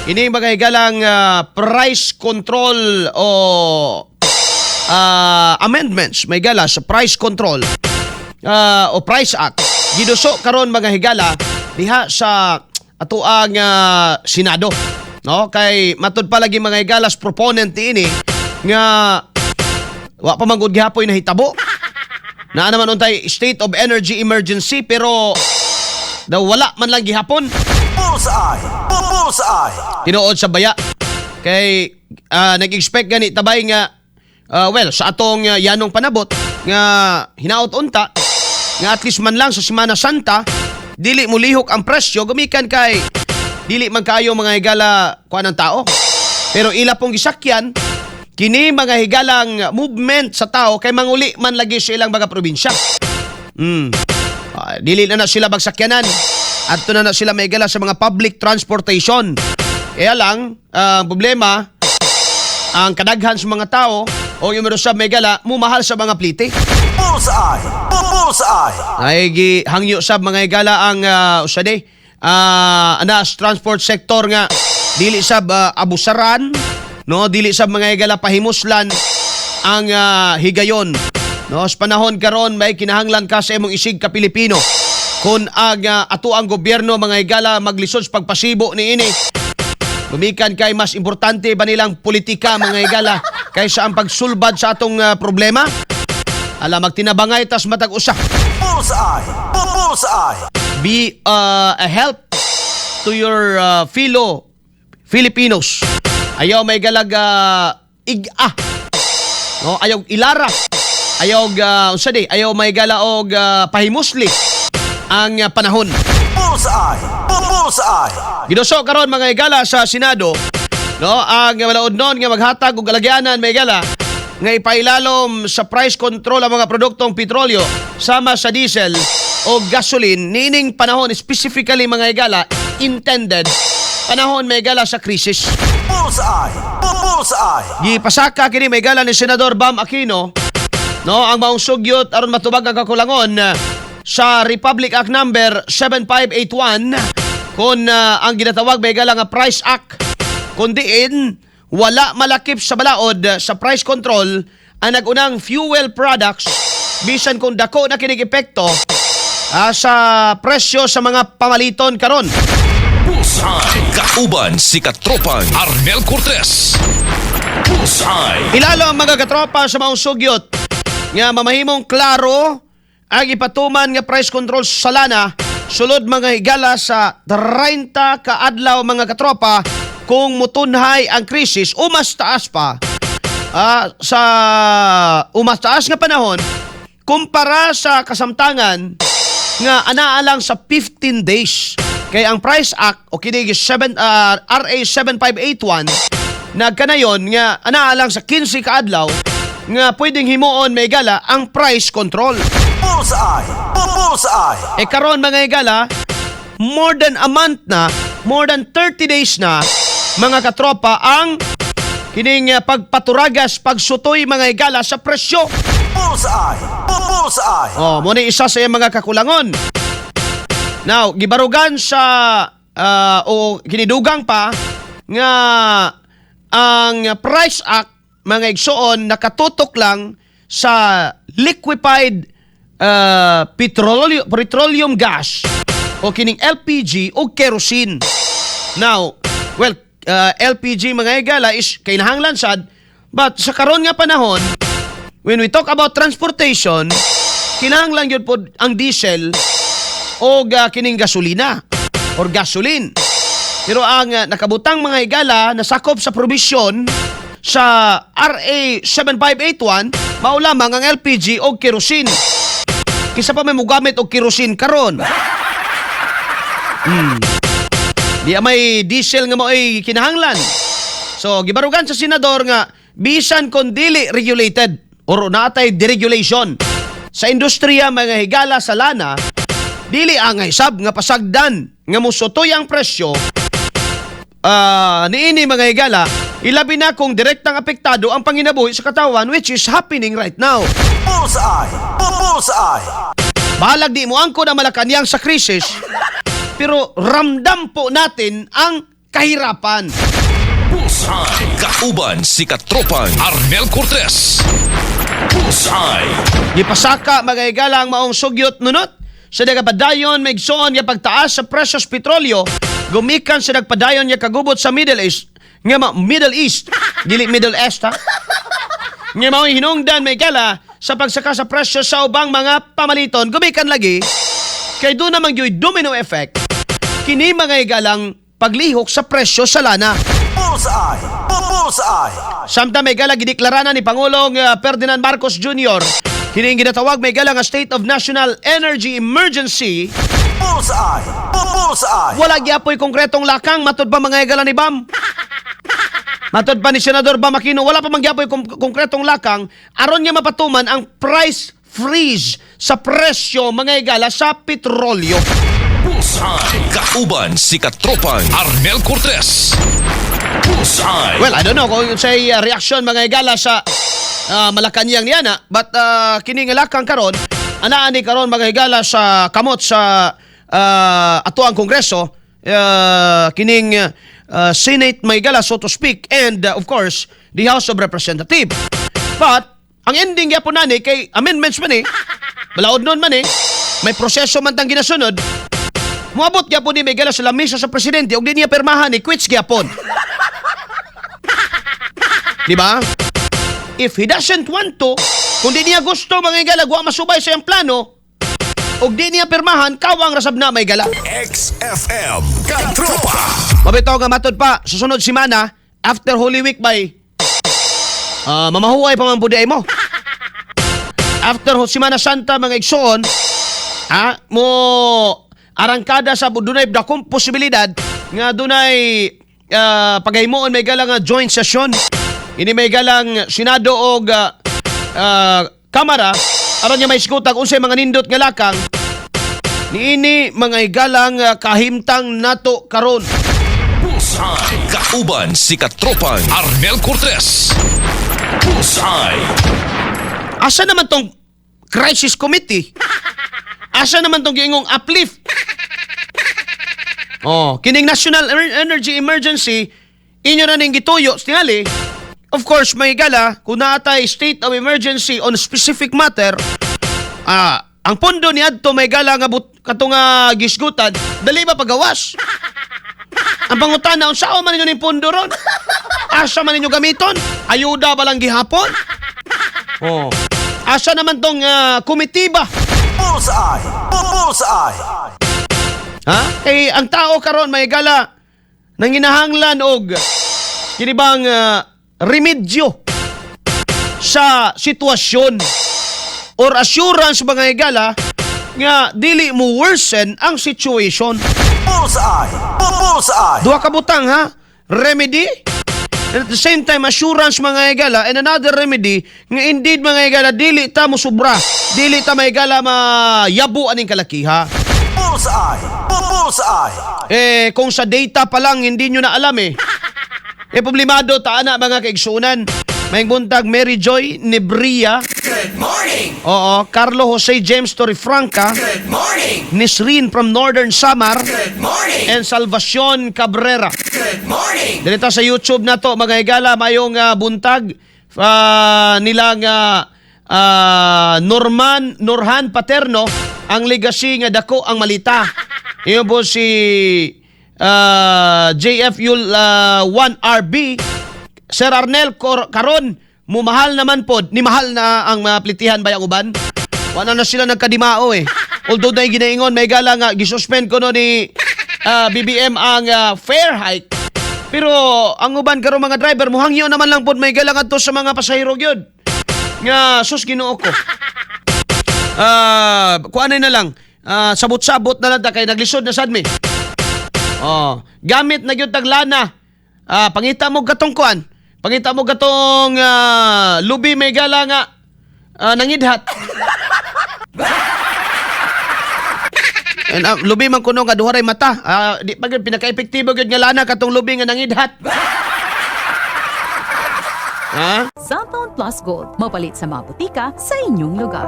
Ini mga higalang price control o amendments, may gala sa price control o Price Act. Giduso karon, mga higala, diha sa atoang Senado. No, kay matud pa lagi, mga higalas, proponent niini nga wa pa man gud gihapoy nahitabo. Naa naman untay state of energy emergency, pero daw wala man lang gihapon. Bullseye! Bullseye! Tinuod sa baya kay nag-expect gani tabay nga well, sa atong yanong panabot nga hinaot unta nga at least man lang sa Semana Santa dili mulihok ang presyo, gumikan kay dili man kayo, mga higala, kuan ng tao. Pero ila pong gisakyan kini, mga higalang movement sa tao kay manguli man lagi sa ilang mga probinsya. Dili na na sila magsakyanan. Adto na na sila may sa mga public transportation. Kaya lang, ang problema, ang kadaghan sa mga tao o yung meron sa may gala, mumahal sa mga plite. Bullseye! Bullseye! Ay gihangyo sa mga higala ang usade anas transport sector nga dili sab abusaran, no, dili sab, mga higala, pahimuslan ang higayon, no. Sa panahon karon may kinahanglan ka sa imong isig ka Pilipino kung ang ato ang gobyerno, mga higala, maglisod sa pagpasibo niini, gumikan kay mas importante ba nilang politika, mga higala, kaysa ang pagsulbad sa atong problema. Ala, magtinabangay tas matag usa. Bullseye! Bullseye! Be a help to your fellow Filipinos. Ayaw may galag ig-a. No, ayaw ilara. Ayaw unsa di, ayaw may gala og pahimusli ang panahon. Bullseye! Bullseye! Giduso karon, mga higala, sa Senado, no, ang balaod-non nga maghatag og alagyanan, may gala, nga ipailalom sa price control ang mga produktong petrolyo sama sa diesel o gasoline niining panahon, specifically, mga higala, intended panahon, may gala, sa krisis. Bullseye! Bullseye! Gipasaka kini, may gala, ni Senador Bam Aquino, no, ang maong sugyot aron matubag ang kakulangon sa Republic Act number 7581 kon ang ginatawag, may gala, nga Price Act, kun diin wala malakip sa balaod sa price control ang nag-unang fuel products bisan kung dako na kinig epekto sa presyo sa mga pamaliton karon. Bullseye. Kauban si Katropang Arnel Cortez. Bullseye. Ilalo ang mga katropa sa maong sugyot nga mamahimong klaro ang ipatuman nga price control sa lana sulod, mga higala, sa 30 ka adlaw, mga katropa, kung mutunhay ang krisis o mas taas pa sa o mas taas nga panahon kumpara sa kasamtangan nga anaa lang sa 15 days. Kay ang Price Act o kini 7 RA 7581 nagkanayon nga anaa lang sa 15 ka adlaw nga pwedeng himuon, may gala, ang price control. Bullseye! Bullseye! E karon, mga higala, more than a month na, more than 30 days na, mga katropa, ang kining pagpaturagas, pagsutoy, mga higala, sa presyo. Bullseye! Bullseye! Oh, mo ni isa sa iyang mga kakulangon. Now, gibarugan sa o kinidugang pa nga ang Price Act, mga igsuon, nakatutok lang sa liquefied petroleum gas o kining LPG o kerosene. Now, well, LPG, mga higala, is kinahanglan sad, but sa karon nga panahon, when we talk about transportation, kinahanglan gyud pod ang diesel o kining gasolina or gasoline. Pero ang nakabutang, mga higala, nasakop sa probisyon sa RA 7581 mao lamang ang LPG o kerosene. Kinsa pa may mugamit og kerosene karon? Di may diesel nga mao'y kinahanglan. So, gibarugan sa senador nga bisan kon dili regulated or natay deregulation sa industriya, mga higala, sa lana, dili angay sab nga pasagdan nga musutoy ang presyo niini, mga higala, ilabi na kung direktang apektado ang panginabuhi sa katawan, which is happening right now. Bullseye! Bullseye! Bahalag di mo angkon ang Malacanang sa krisis, pero ramdam po natin ang kahirapan. Bullseye. Kauban si Katropang Arnel Cortez. Bullseye. Gipasaka, mga higala, ang maong sugyot nunot sa nagapadayon, maigsoon, nga pagtaas sa presyos petrolyo gumikan sa nagpadayon nga kagubot sa Middle East nga Middle East, dili Middle East ha, nga mao'y hinungdan, may gala, sa pagsaka sa presyo sa ubang mga pamaliton gumikan lagi kay doon naman gyud domino effect kini, mga higalang paglihok sa presyo sa lana. Bullseye. Bullseye. Samtang, may gala, gideklara na ni Pangulong Ferdinand Marcos Jr. kini ginatawag, may gala, nga State of National Energy Emergency. Bullseye. Bullseye. Wala gyapoy konkretong lakang matud pa, mga higala, ni Bam. Matud pa ni Senador Bam Aquino, wala pa man gyapoy konkretong lakang aron niya mapatuman ang price freeze sa presyo, mga higala, sa petrolyo. Bullseye. Kauban si Katropang Arnel Cortez. Bullseye. Well, I don't know kung say reaksyon, mga higala, sa Malacanang niya na, but kini nga lakang karon anaa ni karon, mga higala, sa kamot sa ato ang Kongreso, kining Senate, mga higala, so to speak, and of course the House of Representatives. But ang ending gyapon nani kay amendments man eh. Balaod nun man eh. May proseso man tang ginasunod. Moabot gyapon ni, mga higala, sa lamisa sa presidente ug di niya permahan ni quits gyapon. Di ba? If he doesn't want to, kung di niya gusto, mga higala, wa masubay sa iyang plano, ug di niya pirmahan, kawang rasab na, may gala. XFM Katropa. Mabitaw nga matod pa, susunod semana, after Holy Week by, mamahuay pa man pud ay mo. After Semana Santa, mga igsoon, ha, mo arangkada sa dunay dakong posibilidad nga dunay paghimuon, may gala, nga joint session. Ini, may galang Senado og Kamara aron nga maisgutag unsay mga nindot nga lakang niini, mga higalang, kahimtang nato karon. Bullseye. Kauban si Katropang Arnel Cortez. Bullseye. Asa naman tong crisis committee? Asa naman tong giingong uplift? Oh, kining National Energy Emergency inyo na ning gituyo tingali. Of course, may gala, kung naatay state of emergency on specific matter, ang pondo ni adto, may gala, nga kato nga gisgutan, dali ba pagawas? Ang pangutana, unsaon man ninyo ning pondo ron? Asa man ninyo gamiton? Ayuda ba lang gihapon? Oh. Asa naman tong komite ba? Bullseye. Bullseye. Ha? Kay ang tao karon, may gala, nanginahanglan og kini bang remedyo sa sitwasyon or assurance, mga higala, nga dili mo worsen ang situation. Bullseye. Bullseye. Duha ka butang ha. Remedy and at the same time assurance, mga higala, and another remedy nga indeed, mga higala, dili ta mo sobra. Dili ta, mga higala, mayabu aning kalakiha. Bullseye. Bullseye. Eh, kung sa data pa lang, hindi nyo na alam eh. Eh, problemado ta ana, mga kaigsunan. May buntag, Mary Joy Nebria. Good morning. Oo, Carlo Jose James Torifranca. Good morning. Nisrin from Northern Samar. Good morning. And Salvacion Cabrera. Good morning. Dito sa YouTube na to, mga higala, mayong buntag nilang Norman Norhan Paterno, ang legacy nga dako ang malita. Iyo po si JF Yul 1RB. Sir Arnel karon mumahal naman pod ni mahal na ang mga plitihan bayang uban. Wala na sila nagkadimao eh. Although na ginaingon, may gala, nga gisuspend ko no ni BBM ang fare hike. Pero ang uban karon mga driver muhangyo naman lang pod, may gala, ngadto sa mga pasahero gyud. Nga sus, Ginoo ko. Kuanay na lang. Sabot-sabot na lang ta kay naglisod na sad mi. Oh, gamit na gyud tag lana. Pangita mo gatong kuan. Pangita mo gatong lubi, may gala, nga nangidhat. And, lubi man kuno nga duha ray mata. Di pa gyud pinaka-epektibo gyud nga lana katong lubi nga nangidhat. Ha? Xanthone Plus Gold, mapalit sa mga butika sa inyong lugar.